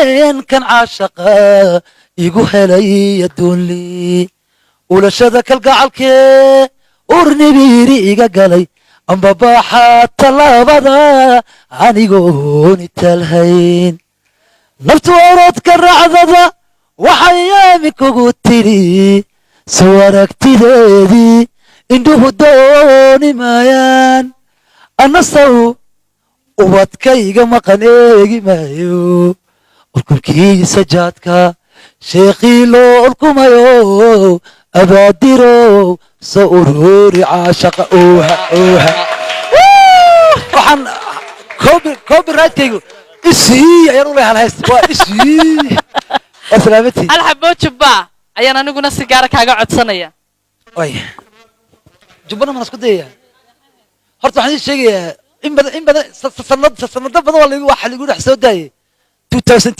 Dareenkan caashaqa igu helay adduunli ulashada kalgacalkee urnibiri iga galay, ambabaaxa tallaabada anigoon italhayn. Naftu orodka racdada waxay yaami kugu tidhi, soo aragtideedii indhuhu dooni maayaan. Annasaw ubadkayga maqan eegi maayo. Urkurkiisa jaadka sheekhii loo ulkumayo, abaadirow soo ururi caashaqa. Ooha ooha, waxaan copyrightkaygu isii ayaan u leeyahay heest waa isii. Waa salaamatii. Hal xaboo jubba ayaan aniguna si gaara kaaga codsanaya. Way jubbana mana isku dayaya. Horta waxaan idiin sheegayaa, in badan in badan sanad sanado badan waa lagu waxa lagu dhex soo daayay 2000.